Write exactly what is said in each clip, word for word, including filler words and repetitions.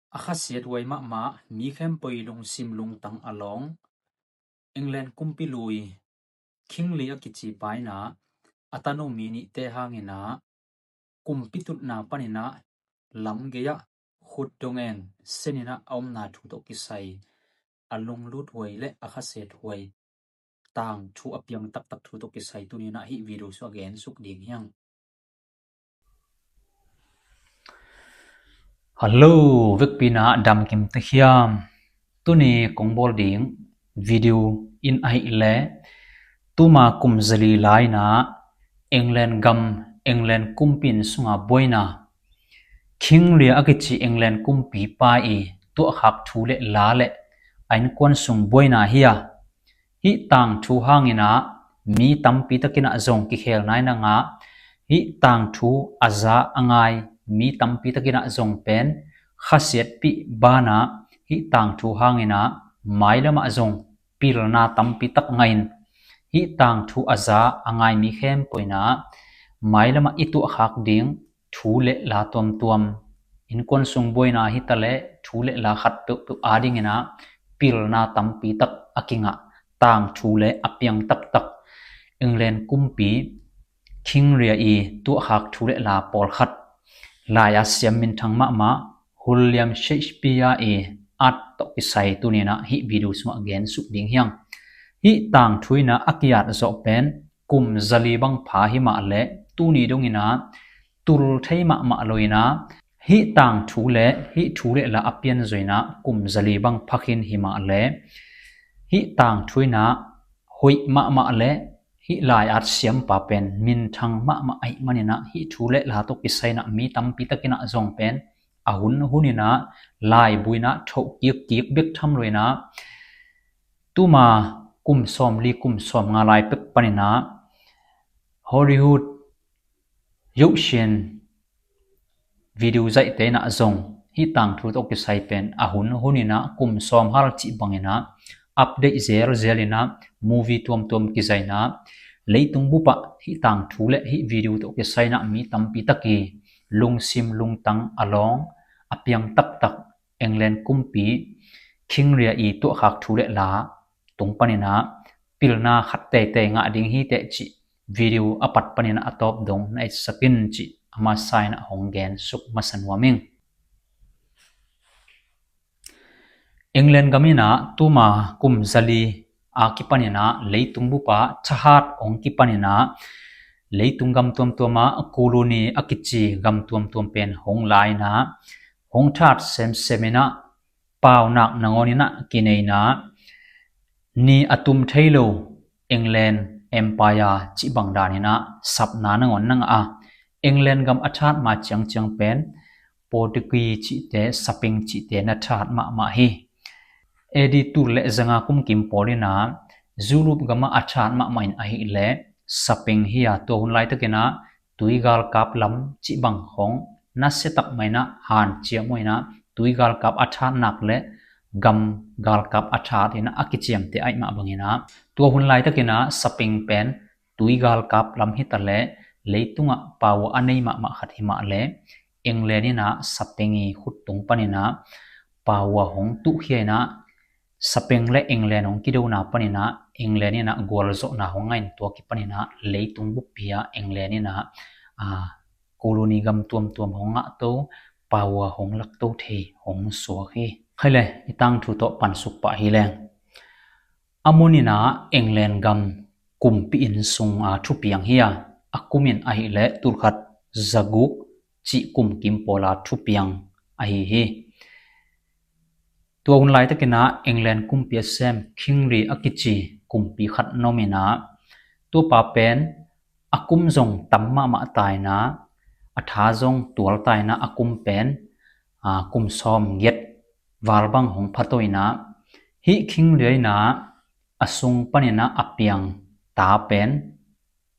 A khasiat huai mahmah, mi khempeuh i lungsim lungtang a lawng, England kumpi lui King Lear a kici pa in ah a tanu mi nihte hangin ah kumpi tutna panin ah lam gei-ah khut dong en senin ah a omna thu tawh kisai, a lunglut huai le a khasiat huai tangthu a piang taktak thu tawh kisai tuni-in ah hih video sungah gen suk ding hi hang. Hallo, vekpi-in ah damkim ta hiam? Tuni kong bawl ding video in ahih leh tuma kum zali lai-in ah England gam, England kumpi inn sunga buaina, King Lear a kici England kumpipa i tuahkhak thu le la le a innkuan sung buaina hi a, hih tangthu hangin ah mi tampi takin ah zong kikhel nai nang a, hih tangthu a za a ngai mi tampi takin ah zong pen khasiatpih banah hih tangthu hangin ah mailamah zong pilna tampi tak ngah in, hih tangthu a za a ngai mi khempeuh in ah mailamah i tuahkhak ding thu le la tuamtuam, innkuan sung buaina hi ta leh thu le la khat peuhpeuh adingin ah pilna tampi tak a kingah tangthu le a piang taktak England kumpi King Lear i tuahkhak thu le la pawlkhat, lai-at siam minthang mahmah William Shakespeare i at tawh kisai tuni-in ah hih video sungah gen suk ding hi hang. Hih tangthu in ah a ki-at zawh pen kum zali bang pha hi mah leh tuni dongin ah tul thei mahmah lo-in ah hih tangthu le hih thu le la a pian zawh in ah kum zali bang pha khin hi mah leh hih tangthu in ah hoih mahmah le hih lai-at siampa pen minthang mahmah ahih manin ah hih thu le la tawh kisai-in ah mi tampi takin ah zong pen a hun hunin ah laibu-in ah thoh kikkik bek tham lo-in ah tuma kum sawmli kum sawmnga lai pek panin ah Hollywood, yohsian video zaihte in ah zong hih tangthu tawh kisai pen a hun hunin ah kum sawm hal cih bangin ah update zelzel in ah movie tuamtuam kizai in ah leitung bupah hih tangthu le hih video tawh kisai-in ah mi tampi tak i lungsim lungtang a lawng a piang taktak England kumpi King Lear i tuahkhak thu le la tung panin ah pilna khat teitei ngah ding hi teh cih video a pat panin ah a tawp dong na etsak in cih a masa-in ah hong gen suk masa nuam ing. England gam in ah tuma kum zali a kipanin ah leitung bupah thahat hong kipanin ah leitung gam tuamtuam ah colony a kici gam tuamtuam pen hong la-in ah hong that semsem in ah paunak nangawnin ah kinei in ah ni a tum thei lo England Empire cih bang danin ah sapna nangawn na ngah a, England gam a that ma ciangciang pen Portuguese cihte, Spain cihte na that mahmah hi. A D tul le zanga kum kim pawl in ah Europe gam ah a that mahmah in ahih leh Spain hi a, tua hun laitakin ah tui galkap lam cih bang khong nasia tak mah in ah hanciam uh in ah tui galkap a that nak le gam galkap a that in ah a kiciamteh ahih mah bangin ah tua hun laitakin ah Spain pen tui galkap lam hi ta leh leitungah power a nei mahmah khat hi mah leh England in ah Spain i khut tung panin ah power hong tuhkhia in ah Spain le England hong kidona panin ah England in ah gualzawhna hong ngah in tua kipanin ah leitung buppi ah England in ah, ah, colony gam tuamtuam hong ngahto, power hong lakto thei hong suak hi. Khaile, i tangthu tawh pansuk pah hi leng. A mun in ah England gam kumpi inn sung a thupiang hi a, a kum in ahih leh tulkhat zaguk cih kum kim pawl a thupiang ahi hi. Tua hun laitakin ah England kumpi a sem King Lear a kici kumpi khat na om in ah tuapa pen a kum zong tam mahmah ta in ah a tha zong tual ta in ah a kum pen, aa, kum sawm giat val bang hong pha to in ah hih King Lear in ah a sung panin ah a piang ta pen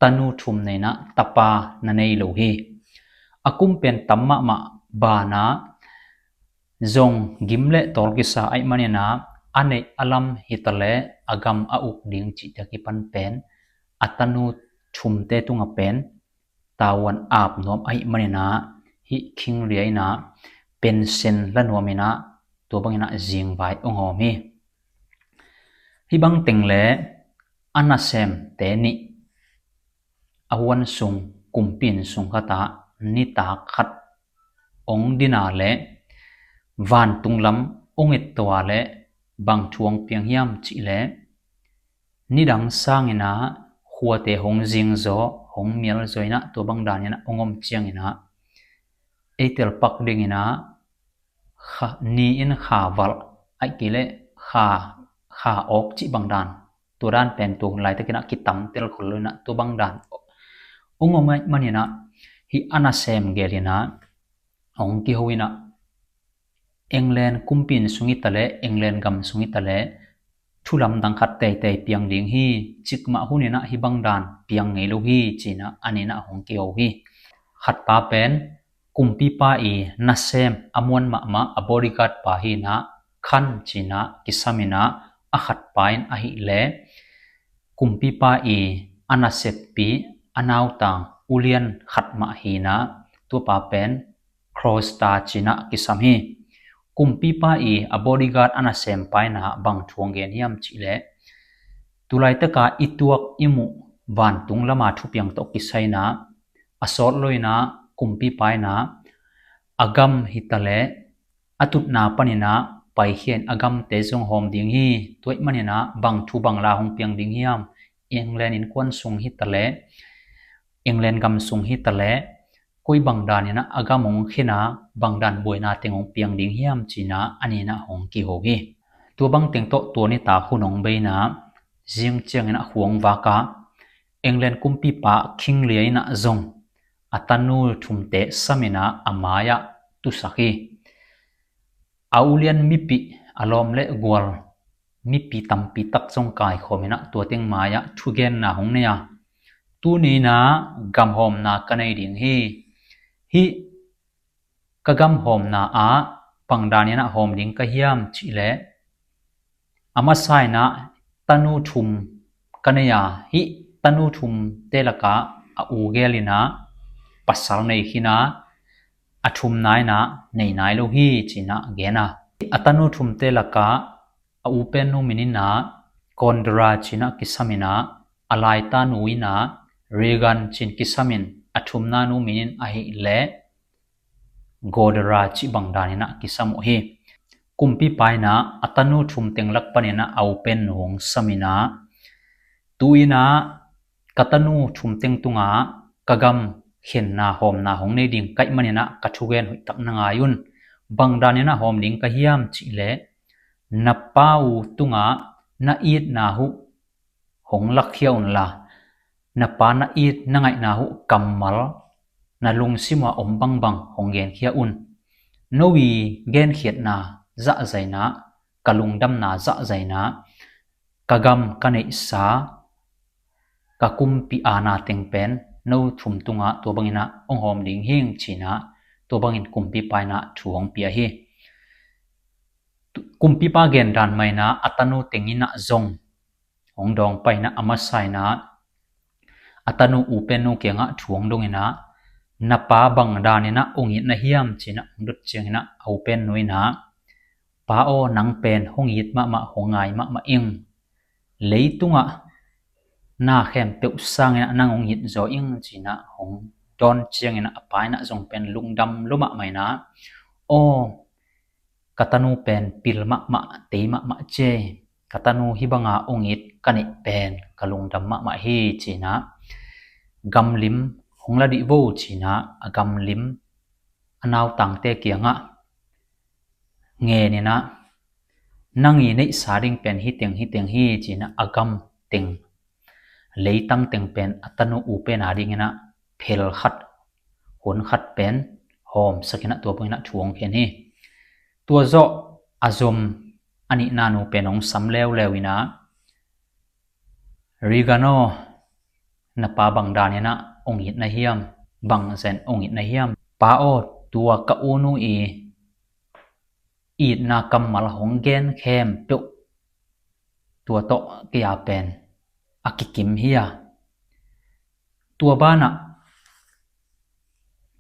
tanu thum nei in ah tapa na nei lo hi. A kum pen tam mahmah banah zong gim le tawl kisa ahih manin ah a neih a lam hi ta leh a gam a uk ding cihte a kipan pen a tanu thumte tungah pen tavuan ap nuam ahih manin ah hih King Lear in ah pension la nuam in ah, tua bangin ah zingvai hong hawm hi. Hih bang teng le a nasemte nih a huan sung, kumpi inn sung khat ah nitak khat hong din a leh vantung lam hong et to a leh bang thu hong piang hiam cih leh, nidang sangin ah khuate hong zingzaw, hong mialzaw in ah, tua bang danin ah hong om ciangin ah, ei telpak dingin ah, kha, ni in kha valh, ahih kei leh kha, kha awk cih bang dan, tua dan pen tua hun laitakin ah kitam tel khol lo in ah, tua bang dan hong om ahih manin ah, hih a nasem gel in ah hong kiho in ah, England kumpi inn sung hi ta leh, England gam sung hi ta leh, thu lamdang khat teitei piang ding hi, cikmah hun in ah hih bang dan piang ngei lo hi, ci-in ah a nih in ah hong kiho hi. Khatpa pen kumpipa i nasem a muan mahmah, a bodyguard pa hi in ah, Khan ci-in ah kisam in ah, a khatpa in ahih leh kumpipa i a naseppi, a nautang ulian khat mah hi in ah, tuapa pen Crosta ci-in ah kisam hi. Kumpipa i a bodyguard a nasempa in ah bang thu hong gen hiam cih leh, tu laitaka i tuak i muh vantung lama thupiang tawh kisai in ah, a sawt lo in ah kumpipa in ah, a gam hi ta leh, a tutna panin ah paikhia in a gamte zong hawm ding hi. Tua ahih manin ah bang thu bang la hong piang ding hiam? England innkuan sung hi ta leh, England gam sung hi ta leh, koi bang danin ah a gam hong khen a, bang dan buaina teng hong piang ding hiam, ci-in ah a nih in ah hong kiho hi. Tua bang teng tawh tua nitak hun hong bei in ah, zing ciangin ah khua hong vak a, England kumpipa King Lear in ah zong a tanu thumte sam in ah a mai-ah tusak hi. A ulian mipi, a lawm le gual mipi tampi tak zong kaikhawm in ah tua teng mai-ah thugenna hong nei a, tuni in ah gamhawmna ka nei ding hi. Hih ka gamhawmna ah bang danin ah hawm ding ka hiam cih leh, a masa in ah tanu thum ka nei a, hih tanu thumte lakah a u gel in ah pasal nei khin a, a thumna in ah nei nai lo hi, ci-in ah gen a. A tanu thumte lakah a u pennu min in ah Condra ci-in ah kisam in ah, a laitanu in ah Regan ci-in kisam in, a thumnanu min in ahih leh Godra cih bang danin ah kisam uh hi. Kumpipa in ah a tanu thum teng lak panin ah a u pennu hong sam in ah, tu-in ah ka tanu thum teng tungah ka gam khenna hawmna hong nei ding ka hih manin ah ka thugen hoihtak na ngai un. Bang danin ah hawm ding ka hiam cih leh, na pa uh tungah na itna uh hong lakkhia unla, na pa na it na ngaihna uh kammal na lungsim ah om bangbang hong genkhia un. No i genkhiatna zahzaina, ka lungdamna zahzaina, ka gam ka neihsa, ka kumpi aana teng pen no thum tungah tua bangin ah hong hawm ding hing, ci-in ah tua bangin kumpipa in ah thu hong pia hi. Kumpipa gen dan mah in ah a tanu teng in ah zong hong dawng pai in ah, a masa in ah a tanu u pennu kiangah thu hong dong in ah, na pa bang danin ah hong it na hiam, ci-in ah hong dot ciangin ah a u pennu in ah, Pa aw, nang pen hong it mahmah, hong ngai mahmah ing. Leitungah na khempeuh sangin ah nang hong it zaw ing, ci-in ah hong dawn ciangin ah a pa in ah zong pen lungdam lua mahmah in ah, aw, ka tanu pen pil mahmah, tei mahmah ci e. Ka tanu hih banga hong it ka neih pen ka lungdam mahmah hi, ci-in ah gamlim hong la dih vo, ci-in ah a gamlim a nautangte kiangah ngen in ah, nang i neihsa ding pen hih teng, hih teng hi, ci-in ah a gam teng, leitang teng pen a tanu u pen a dingin ah phel khat, hun khat pen hawmsak in ah tua bangin ah thu hong khen hi. Tua zawh a zom a nihnanu pen hong sam leuleu in ah, Regan aw, na pa bang danin ah hong it na hiam, bang zah in hong it na hiam? Pa aw, tua ka unu i itna kammal hong gen khempeuh tua tawh kei a pen a kikim hi a, tua banah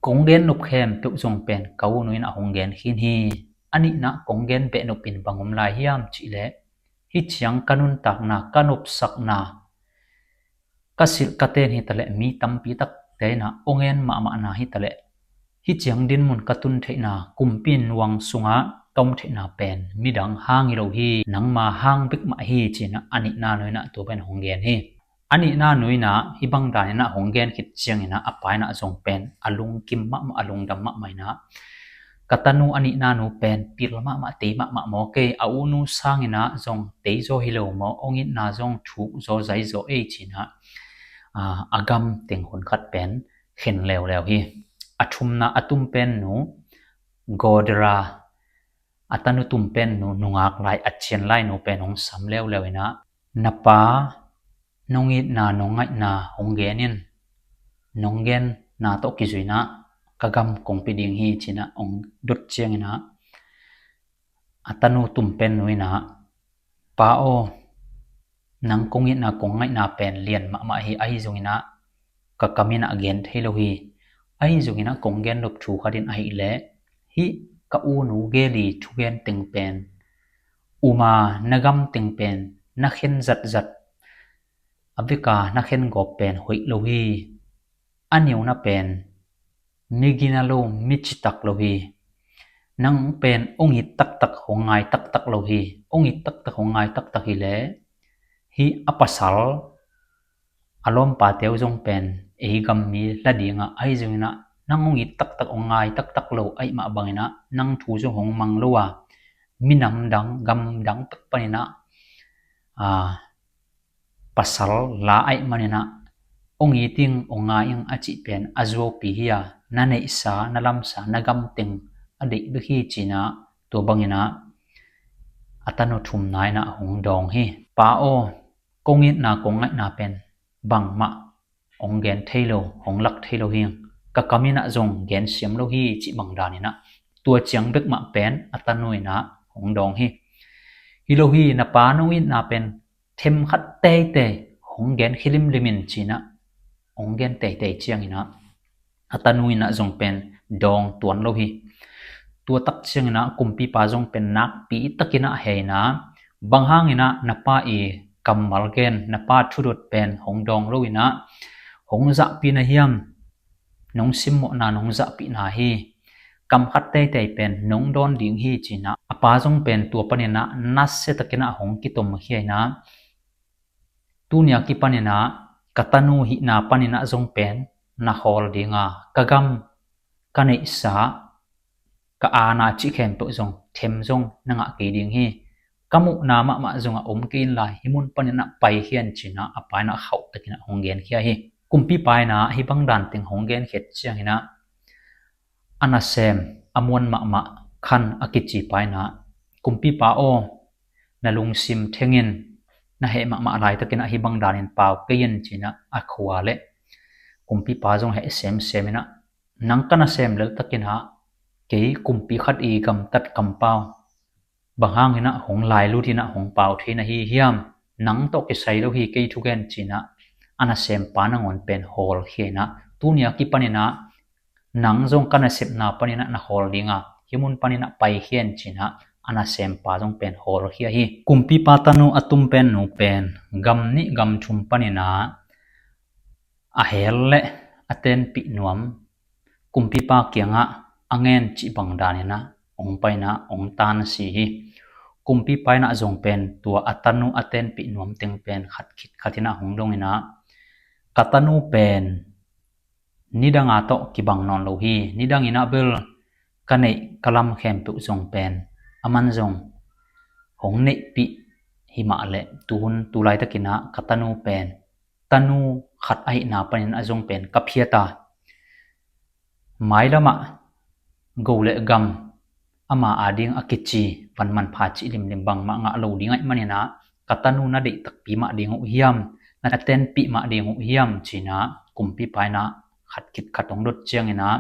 Kong gen nop khempeuh zong pen ka u nu in ah hong gen khin hi. A nihna kong gen beh nop in bang om lai hiam cih leh, hih ciang ka nuntakna, ka nopsakna, ka silh ka ten hi taleh, mi tampi takte in ah ong en mahmahna hi taleh, hih ciang dinmun ka tun theihna, kumpi nuang sungah ka om theihna pen midang hang hi lo hi, nangma hang bek mah hi, ci-in ah a nihna nu in ah tua pen hong gen hi. A nihna nu in ah hih bang dan in ah hong gen khit ciangin ah a pa in ah zong pen a lungkim mahmah, a lungdam mahmah in ah, ka tanu a nihna nu pen pil mahmah, tei mahmah maw kei, a u nu sangin ah zong tei zaw hi lo maw, ong itna zong thuk zaw, zai zaw ei, ci-in ah, aa, a gam teng hun khat pen khen leuleu hi. A thumna, a tum pen nu, Godera, a tanu tum pen nu, nungak lai, a cian lai nu pen hong sam leuleu in ah, na pa nong itna, nong ngaihna hong gen in, nong genna tawh kizui in ah ka gam kong pia ding hi, ci-in ah hong dot ciangin ah, a tanu tum pen nu in ah, Pa aw, nang kong itna, kong ngaihna pen lian mahmah hi, ahi zongin ah ka kam in ah gen thei lo hi. Ahi zongin ah kong gen nop thu khat in ahih leh, hih ka u nu Geli thugen teng pen, um a, na gam teng pen na khen zatzat, a vek a na khen gawp pen hoih lo hi. A neuna pen mi gina lo, mi citak lo hi. Nang pen ong it taktak, hong ngai taktak lo hi. Ong it taktak, hong ngai taktak hi leh, hih a pasal, a lawmpa teu zong pen ei gam mi la ding a, ahi zongin ah nang ong it taktak, ong ngai taktak lo ahih mah bangin ah nang thu zong hong mang lo a, minam dang, gam dang tak panin ah, aa, pasal la ahih manin ah, ong it ing, ong ngai ing a cih pen a zuaupi hi a, na neihsa, na lamsa, na gam teng a deih bek hi, ci-in ah tua bangin ah a tanu thumna in ah hong dawng hi. Pa aw, kong itna, kong ngaihna pen bangmah hong gen thei lo, hong lak thei lo hi. Ka kam in ah zong gen siam lo hi, cih bang dan in ah tua ciang bek mah pen a tanu in ah hong dawng hi. Hi lo hi, na pa nong itna pen themkhat teitei hong gen khilimlim in, ci-in ah hong gen teitei ciangin ah a tanu in ah zong pen dawng tuan lo hi. Tua tak ciangin ah kumpipa zong pen nakpi takin ah hei in ah, bang hangin ah na pa i kammal gen, na pa thudot pen hong dawng lo in ah, hong zahpih na hiam, nong simmawhna, nong zahpihna hi. Kam khat teitei pen nong dawn ding hi, ci-in ah a pa zong pen tua panin ah nasia takin ah hong kitomkhia in ah, tuni a kipanin ah ka tanu hihna panin ah zong pen na khawl ding a, ka gam, ka neihsa, ka aana cih khempeuh zong them zong na ngah kei ding hi. Ka muhna mahmah zong a om kei inla, hih mun panin ah paikhia in, ci-in ah a pa in ah khauh takin ah hong genkhia hi. Kumpipa in ah hih bang dan teng hong genkhiat ciangin ah, a nasem, a muan mahmah Khan a kicipa in ah, Kumpipa aw, na lungsim theng in, na heh mahmah laitakin ah hih bang danin pau kei in, ci-in ah a khua leh kumpipa zong heh semsem in ah, nang ka nasem lel takin ah kei kumpi khat i gamtat kampau bang hangin ah hong lailut in ah hong pau thei na hi hiam? Nang tawh kisai lo hi kei thugen, ci-in ah a nasempa nangawn pen hawlkhia in ah, tuni a kipanin ah nang zong ka nasepna panin ah na khawl ding a, hih mun panin ah paikhia in, ci-in ah a nasempa zong pen hawlkhia hi. Kumpipa tanu a tum pen nu pen gam nih gam thum panin ah a hel leh a tenpih nuam, kumpipa kiangah a ngen cih bang danin ah hong pai in ah hong tansi hi. Kumpipa in ah zong pen tua a tanu a tenpih nuam teng pen khat khit khat in ah hong dong in ah, ka tanu pen nidang a tawh kibang nawn lo hi. Nidang in ah bel ka neih ka lam khempeuh zong pen aman zong hong neihpih hi mah leh, tuhun tu laitakin ah ka tanu pen tanu khat ahihna panin ah zong pen ka phiat a, mailamah go le gam, ama ading a kici van manpha cih limlim bangmah ngah lo ding ahih manin ah, ka tanu na deih takpi mah ding uh hiam, na tenpih mah ding uh hiam, ci-in ah kumpipa in ah khat khit khat hong dot ciangin ah,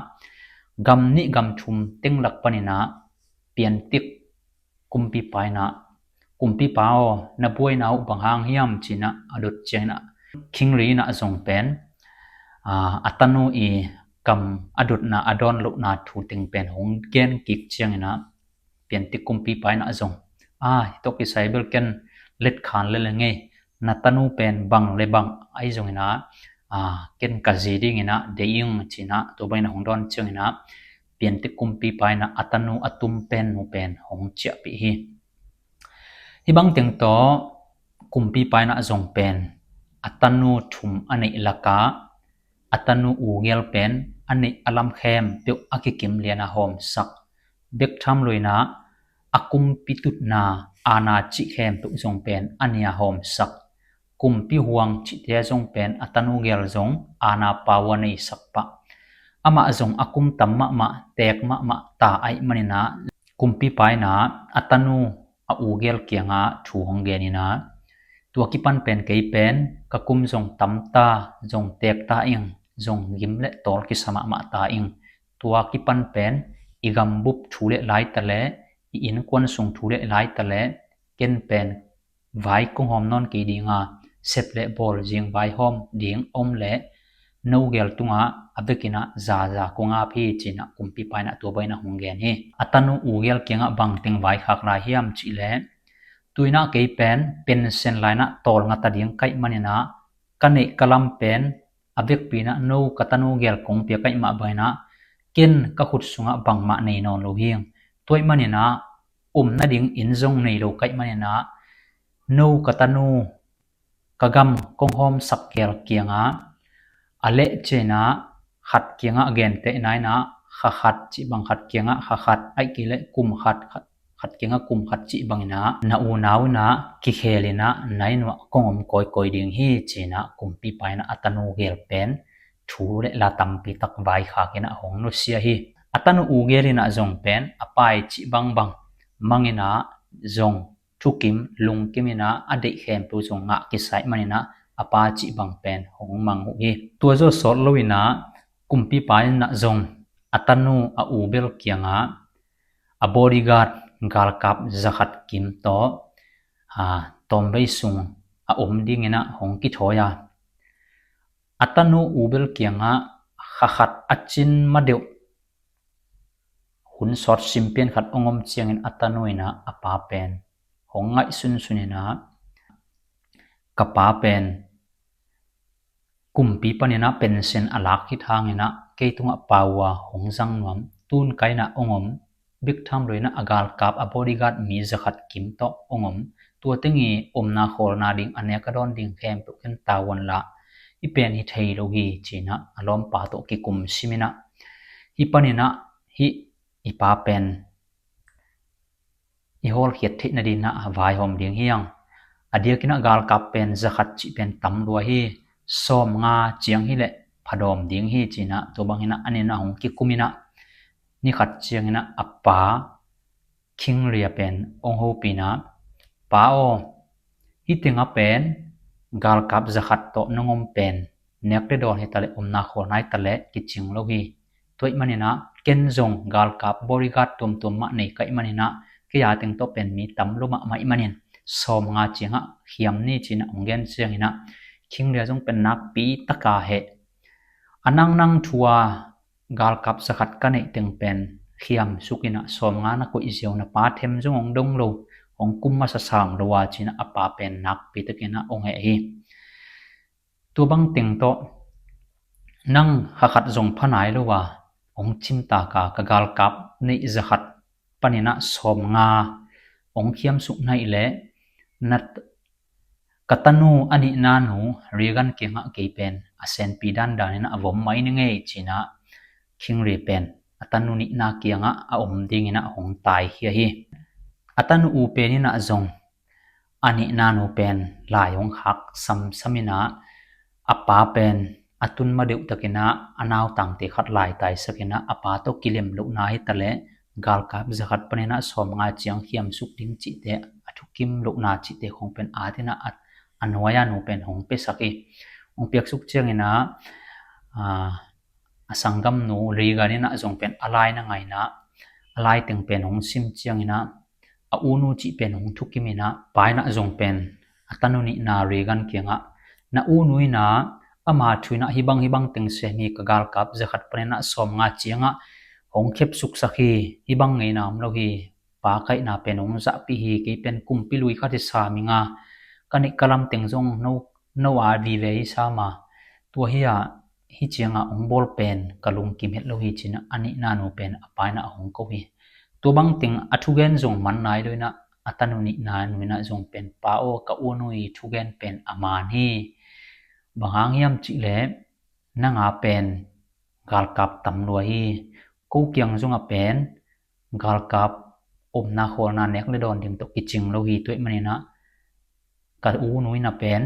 gam nih gam thum teng lak panin ah piantik kumpipa in ah, Kumpipa aw, na buaina uh bang hang hiam, ci-in ah a dot ciangin ah, Khingri in ah zong pen, aa, a tanu i kam a dotna a dawn lohna thu teng pen hong gen kik ciangin ah, piantik kumpipa in ah zong, a, hi tawh kisai bel ken letkhan le le ngei, na tanu pen bang le bang ahi zongin ah, a, ken ka zi dingin ah deih ing ci-in ah, tua bangin ah hong dawn ciangin ah, piantik kumpipa in ah a tanu a tum pen nu pen hong ciahpih hi. Hih bang teng tawh kumpipa in ah zong pen a tanu thum a neih lakah a tanu ugel pen a neih a lam khempeuh a kikim lian a hawmsak. Bek tham lo in ah a kumpi tutna aana cih khempeuh zong pen a nia hawmsak. Kumpi huang cihte zong pen a tanu gel zong aana pau a neisak pah. Amah zong a kum tam mahmah, teek mahmah ta ahih manin ah kumpipa in ah a tanu a ugel kiangah thu hong gen in ah, tua kipan pen kei pen ka kum zong tam ta, zong teek ta ing, zong gim le tawl kisa mahmah ta ing. Tua kipan pen i gambup thu le lai ta le, i innkuan sung thu le lai ta le, ken pen vai kong hawm nawn kei ding a, sep le bawl zing vai hawm ding om le, no gel tungah a vekin ah zaza kong ap hi ci-in ah kumpipa in ah tua bangin ah hong gen hi. A tanu ugel kiangah bangteng vaikhak lai hiam cih leh, tu in ah kei pen pension lai in ah tawlnga ta ding ka hih manin ah, ka neih ka lam pen a vekpi in ah no ka tanu gel kong piak ka hih mah bangin ah, ken ka khut sungah bangmah nei nawn lo hi. Tua ahih manin ah om nading inn zong nei lo ka hih manin ah, no ka tanu ka gam kong hawmsak gel kiangah a leh ciangin ah khat kiangah gentehna in ah kha khat cih bang khat kiangah kha khat, ahih kei leh kum khat, khat, khat kiangah kum khat cih bangin ah na unau in ah kikhel in ah na inn uah kong om kawikawi ding hi ci-in ah kumpipa in ah a tanu gel pen thu le la tampi tak vaikhak in ah hong nusia hi. A tanu ugel in ah zong pen a pa i cih bangbang mang in ah zong thukim lungkim in ah a deih khempeuh zong ngah kisa ahih manin ah a pa cih bang pen hong mang uh hi. Tua zaw sawt lo in ah kumpipa in ah zong a tanu a ugel kiangah a bodyguard galkap zakhat kim tawh, a, tawmvei sung a om dingin ah hong kithawi a, a tanu ugel kiangah kha khat a cin ma deuh hun sawt simpian khat hong om ciangin a tanu in ah a pa pen hong ngaihsunsun in ah, ka pa pen kumpi panin ah pension a lak khit hangin ah kei tungah pau a hong zang nuam, tun ka inn ah hong om, bek tham lo in ah a galkap a bodyguard mi zakhat kim tawh hong om, tua teng i omna khawlna ding a nek a dawn ding khempeuh ken tavuan la, i pen hi thei lo hi ci-in ah a lawmpa tawh kikum sim in ah, hih panin ah hih i pa pen i hawlkhiat theih nadingin ah vaihawm ding hi hang. A diakin ah galkap pen zakhat cih pen tam lua hi, sawmnga ciang hi leh phadawm ding hi ci-in ah, tua bangin ah a inn ah hong kikum in ah, ni khat ciangin ah a pa Khingria pen hong hopih in ah, pa aw, hih tengah pen galkap zakhat tawh nong om pen nek le dawn hi ta leh omna khawlna hi ta leh kicing lo hi. Tua ahih manin ah ken zong galkap bodyguard tuamtuam mah nei ka hih manin ah kei a teng tawh pen mi tam lo mahmah ahih manin sawmnga ciangah khiam ni ci-in ah hong gen ciangin ah Khingria zong pen nakpi taka heh, a nang nang thu a galkap zakhat ka neih teng pen khiam suk in ah sawmnga na koih ziau, na pa them zong hong dong lo, hong kum masa sam lo a ci-in ah a pa pen nakpi takin ah hong heh hi. Tua bang teng tawh nang kha khat zong pha nai lo a hong cimtak a, ka galkap neih zakhat panin ah sawmnga hong khiam suk na hih leh na, ka tanu a nihna nu Reagan kiangah kei pen a senpi dandan in ah a vom mai ni ngei ci-in ah Khingri pen a tanu nihna kiangah a om dingin ah hong taikhia hi. A tanu u pen in ah zong a nihna nu pen lai hong khak samsam in ah, a pa pen a tun ma deuh takin ah a nautangte khat laitaisak in ah a pa tawh kilem lohna hi ta leh galkap zakhat panin ah sawmnga ciang khiam suk ding cihte, a thukim lohna cihte khong pen at in ah a, a nuai a nu pen hong piasak hi. Hong piaksuk ciangin ah, a, a sanggamnu Reagan in ah zong pen a lai na ngai in ah, a lai teng pen hong sim ciangin ah, a unu cih pen hong thukim in ah, pa in ah zong pen a tanu nihna Reagan kiangah, na unu in ah Ama thu in ah, "Hih bang, hih bang teng sem hi, ka galkap za khat panin ah sawmnga ciang ah hong khepsuksak hi. Hih bang ngeina om lo hi. Pa kaihna pen hong zahpih hi. Kei pen kumpi lui khat hi sam ing a, ka neih ka lam teng zong no, no a vive hi sam a, tua hi a, hih ciang ah hong bawl pen ka lungkim het lo hi," ci-in ah a nihna nu pen a pa in ah hong ko hi. Tua bang teng a thugen zong man nai lo in ah, a tanu nihna nu in ah zong pen, "Pa aw, ka u nu i thugen pen a man hi. Bang hang hiam cih leh, nang a pen galkap tam lua hi. Ko kiang zong a pen galkap omna khawlna nek le dawn ding tawh kicing lo hi. Tua ahih manin ah ka u nu in ah pen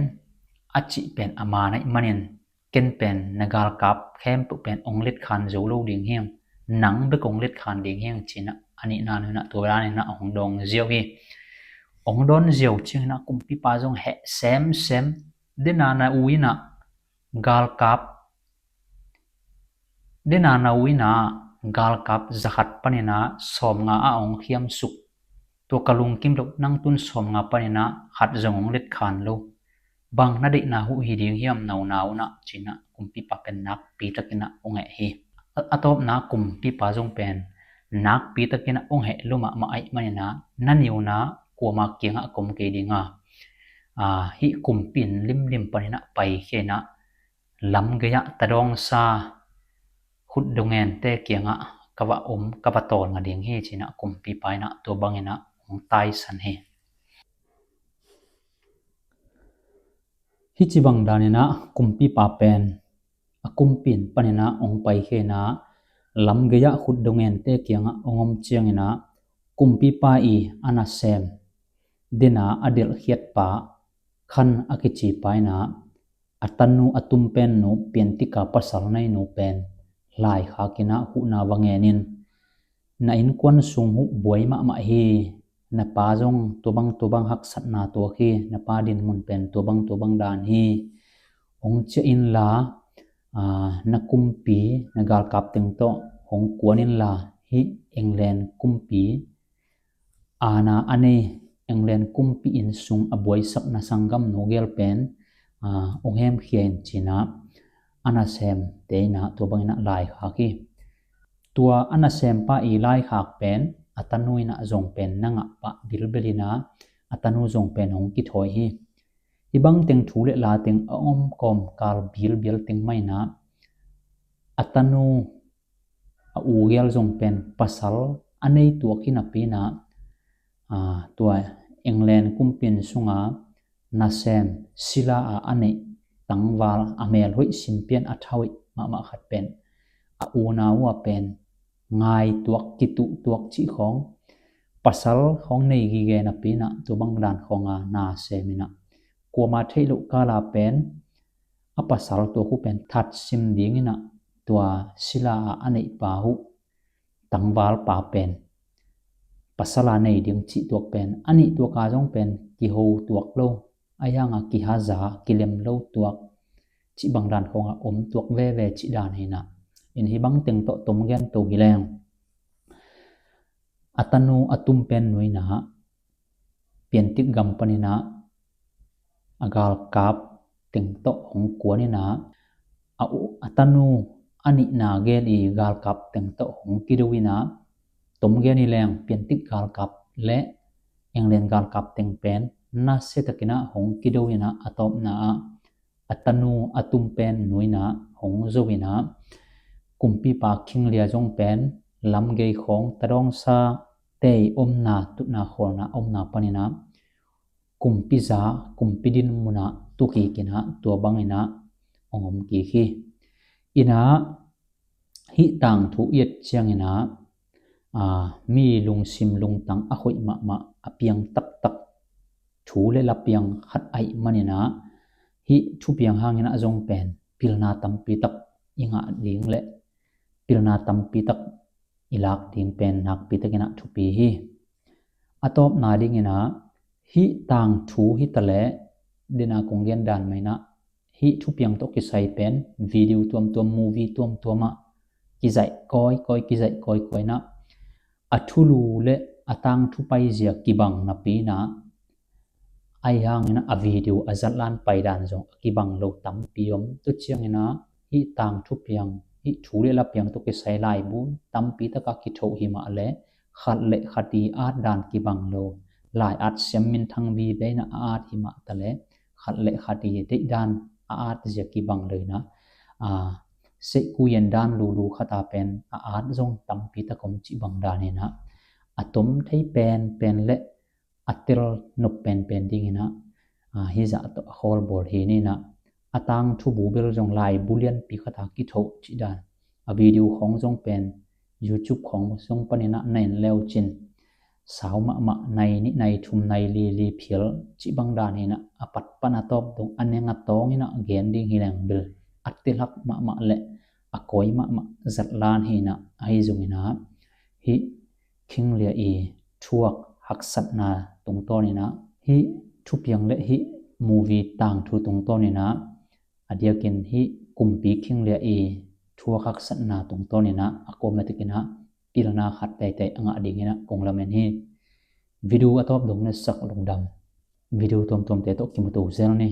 a cih pen a man ahih manin, ken pen na galkap khempeuh pen hong letkhan zo lo ding hi ing. Nang bek hong letkhan ding hi ing," ci-in ah a nihna nu in ah tua dan in ah hong dawng ziau hi. Hong dawn ziau ciangin ah kumpipa zong heh semsem. "Dena na u in ah galkap, dena na u in ah galkap za khat panin ah sawmnga ah hong khiamsuk. Tua ka lungkim loh, nang tun sawmnga panin ah khat zong hong letkhan lo. Bang na deihna uh hi ding hiam, na u na u in ah?" ci-in ah kumpipa pen nakpi takin ah hong heh hi. A, a tawpna kumpipa zong pen nakpi takin ah hong heh lua mahmah ahih manin ah, "Na niu in ah kuama kiangah ka om kei ding a, a, hih kumpi inn limlim panin ah paikhia in ah, lam gei-ah tadawngsa khutdongente kiangah ka va om, ka va tawlnga ding hi," ci-in ah kumpipa in ah tua bangin ah hong taisan hi. Hih ci bang danin ah kumpipa pen a kumpi inn panin ah hong paikhia in ah, lam gei-ah khutdongente kiangah hong om ciangin ah, kumpipa i a nasem, dena a delhkhiatpa, Khan a kicipa in ah, a tanu a tumpen nu, piantika pasal nei nu pen laikhak in ah huhna va ngen in, "Na innkuan sung uh buai mahmah hi. Na pa zong tua bang tua bang haksatna tuak hi. Na pa dinmun pen tua bang tua bang dan hi. Hong ciah inla, aa, na kumpi, na galkap teng tawh hong kuan inla, hih England kumpi, aana a nei, England kumpi inn sung a buaisak na sanggamnu gel pen, aa, hong hemkhia in," ci-in ah a nasemte in ah tua bangin ah laikhak hi. Tua a nasempa i laikhak pen a tanu in ah zong pen na ngah pah bilbel in ah, a tanu zong pen hong kithawi hi. Hih bang teng thu le la teng a om kawmkal bilbel teng mah in ah, a tanu a u gel zong pen pasal a nei tuak hi napi in ah, aa, tua England kumpi inn sunga nasem, sila a a neih tangval, a mel hoih, simpian a tha hoih mahmah khat pen a unau a pen ngai tuak, kituh tuak cih khawng, pasal khawng nei gige napi in ah, tua bang dan khawnga nasem in ah, kuama theih loh kala pen a pasal tuak uh pen thatsim ding in ah, tua sila a a neihpa uh, tangvalpa pen pasal a nei ding cih tuak pen, a nih tuak a zong pen kiho tuak lo, a hiang a kihaza, kilem lo tuak cih bang dan khawng a om tuak veve cih dan hi in ah. In hih bang teng tawh tom gen to hi leng, a tanu a tumpen nu in ah piantik gam panin ah a galkap teng tawh hong kuan in ah, a u, a tanu a nihna gel i galkap teng tawh hong kido in ah, tom gen hi leng, piantik galkap le England galkap teng pen nasia takin ah hong kido in ah, a tawpna ah a tanu a tumpen nu in ah hong zo in ah, kumpipa King Lear zong pen lam gei khawng tadawngsa tei omna, tutna khawlna omna panin ah, kumpiza, kumpi dinmun ah tu kik in ah, tua bangin ah hong om kik hi. In ah, hih tangthu i et ciangin ah, aa, mi lungsim lungtang a hoih mahmah, a piang taktak thu le la piang khat ahih manin ah, hih thupiang hangin ah zong pen pilna tampi tak i ngah ding le pilna tampi tak i lak ding pen nakpi takin ah thupi hi. A tawpna dingin ah, hih tangthu hi ta leh, dena kong gen dan mah in ah, hih thupiang tawh kisai pen video tuamtuam, movie tuamtuam ah kizaih kawikawi, kizaih kawikawi in ah, a thulu le a tangthu paizia kibang napi in ah, Ahi hangin ah a video a zatlan paidan zong a kibang lo tampi om. Tua ciangin ah hih tangthu piang, hih thu le la piang tawh kisai laibu tampi takah kithoh hi mah leh khat le khat i at dan kibang lo. Lai at siam minthang vive in ah a at hi mah ta leh khat le khat i deih dan a at zia kibang lo in ah, a, seihku yan dan lulu khat a pen a at zong tampi tak om cih bang dan in ah a tom thei penpen le a tel nop penpen dingin ah, a, hih zah tawh a khawl bawl hi in ah a tangthu bu bel zong laibu lianpi khat a kithoh cih dan. A video khawng zong pen YouTube khawng zong panin ah na en le uh cin sau mahmah, nai nih, nai thum, nai li, li phial cih bang dan hi in ah a pat pan a tawp dong a neng a tawng in ah gen ding hi leng bel a telhak mahmah le a kawi mahmah zatlan hi in ah, ahi zongin ah hih Khinglia i thuak haksatna tungtawn in ah, hih thupiang le hih movie tangthu tungtawn in ah, a diakin hih kumpi Khinglia i thuak haksatna tungtawn in ah a kawm a tek in ah pilna khat teitei a ngah dingin ah kong lamen hi. Video a tawp dong na sak lungdam. Video tuamtuamte tawh kimuto zel ni.